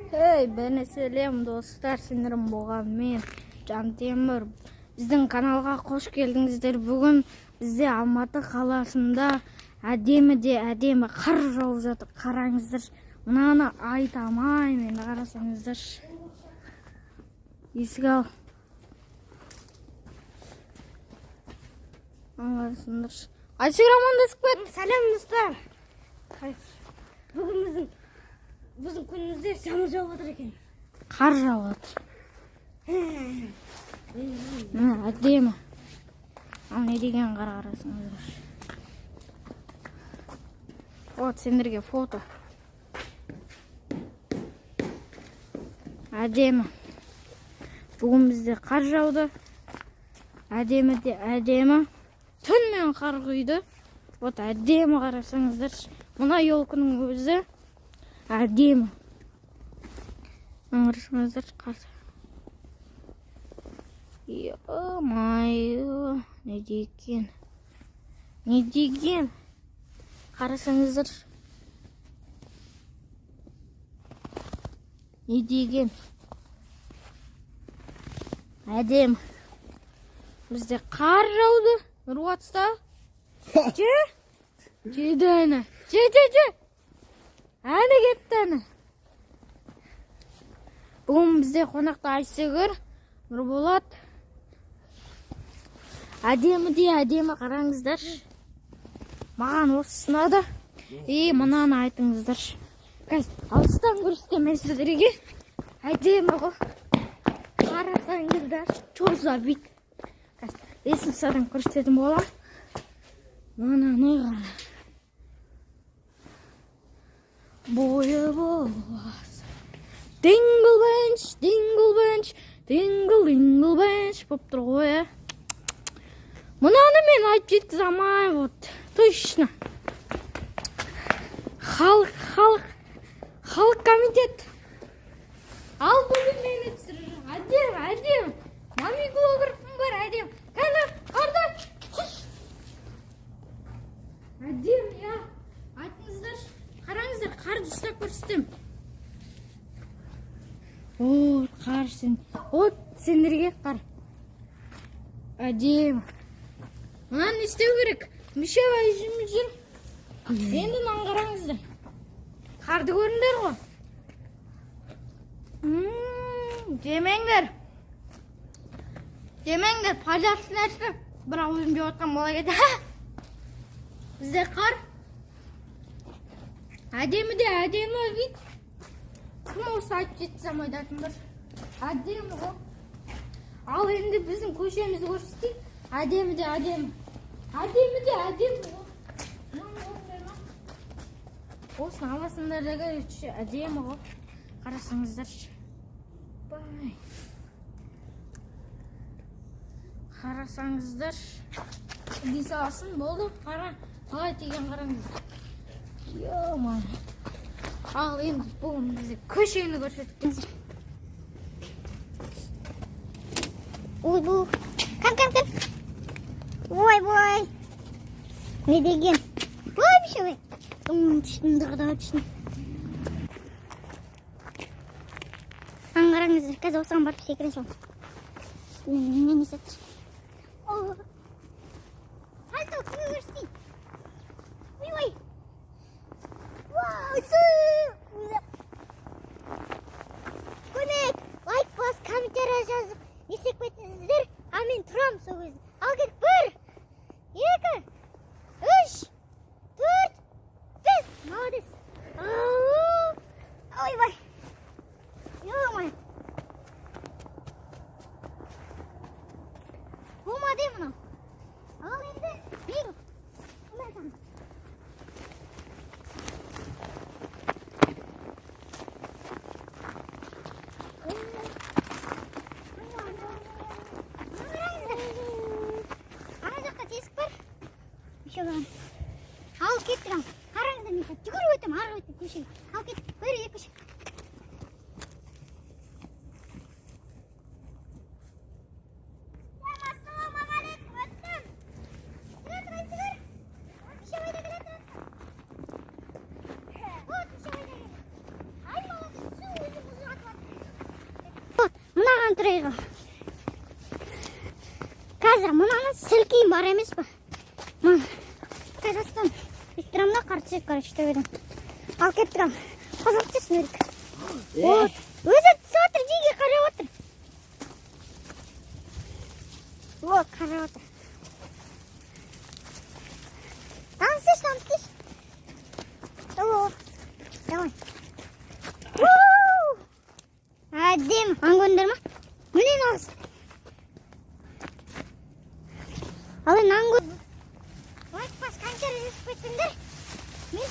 Hey, бәріне сәлем достар, сендермен болған мен Жантемір. Біздің каналға қош келдіңіздер. Бүгін бізде Алматы қаласында әдемі де әдемі қар жауып жатыр. Қараңыздар, мынаны айта алмаймын енді, қарасаңыздаршы. Есік ал. Қарасаңдаршы. Айшыгүл, амандасып кет. Сәлем, достар. Бүгін біздің күнімізде жаңбыр жауып жатыр екен. Қар жауып жатыр. Міне, әдемі. Ал не деген қар, қарасаңыздар. Вот сендерге фото. Әдемі. Бүгін бізде қар жауды. Әдемі де әдемі. Түнімен қар құйды. Вот әдемі, қарасаңыздаршы. Мына елкінің өзі әдемі. Қарасаңыздаршы, қар. Ё-моё, не деген? Не деген? Қарасаңыздар. Не деген? Әдемі. Бізде қар жауды. Нұрбатыста. Же? Жеді әні. Же, же, же. Әні кетті әні. Бүгін бізде қонақта Айсегір, Нұрболат. Әдемі де әдемі, қараңыздаршы. Маған осы ұнады. И мынаны айтыңыздаршы. Қазір алыстан көрсетемін мен сіздерге. Әдемі ғой. Қарасаңыздар, что за вид? Қазір лестницадан көрсететін боламын. Мынаны қара. Бойы боласы. Dingle bench, dingle bench, dingle dingle bench болып тұр ғой, ә. Мынаны мен айтып жеткізе алмаймын, вот. Точно. Халық, халық, халық комитет. Ал бүгін мені түсіріп. Әдемі, әдемі. Мобилографым бар, әдемі. Кәні, қарда. Әдемі, я. Айтыңыздаршы. Қараңыздар, қарды ұстап көрсетемін. О, қар сен. Вот сендерге қар. Әдемі. Мынаны не істеу керек? Мүше жүр. Енді мынаны қараңыздар. Қарды көрдіңдер ғой. Жемеңдер. Жемеңдер, пайдасыз нәрсе. Бірақ өзім жеп жатқан бола кетті. Бізде қар. Әдемі де әдемі вид. Кім осы айтып жеткізе алмайды, айтыңдар. Әдемі ғой. Ал енді біздің көшемізді көрсетейік. Әдемі де әдемі. Әдемі де әдемі ғой. Мынаны көрдіңдер ма? Осыны аласыңдар да, короче, әдемі ғой. Қарасаңыздаршы. Бай. Қарасаңыздаршы. Дей салсын, болды. Қара, қалай тиген, қараңыздар. Ё-моё. Ал енді бүгін бізде көшені көрсетіп. Ойбу. Кән, кән, кән. Ойбой. Не деген? Ой, біші. Түштім, дығыда түштім. Қараңыздар, қазір осыған барып секіре саламын. Не не істеп тұр? Пальто кімге көрсетейін? Ой, ой. Вау, су! Көмек! Лайк бас, комментарий жазып, не істеп кеттіңіздер? А мен тұрамын сол кезде. Ал кет, 1, 2, 3, 4, 5. Молодец. Ау! Ойбай. Ё-моё. Болмады мынау. Ал енді мен. Мына саған. Стройға. Қазір мынаны сілкейін бар емес па? Мына. Қазір астан бүйтіп тұрамын да, қар түседі, короче, төбеден. Ал кеттік, ал. Қозғалып түсші, Нурик. Вот. Өзі түсіп отыр, жеге қарап отыр. Вот, қарап отыр. Танысыш, танысыш. О, давай. У! Әдемі. Ан көрдіңдер ма? Міне, нағыз. Ал енді нан. Лайк бас, комментарий жазып кетсеңдер. Мен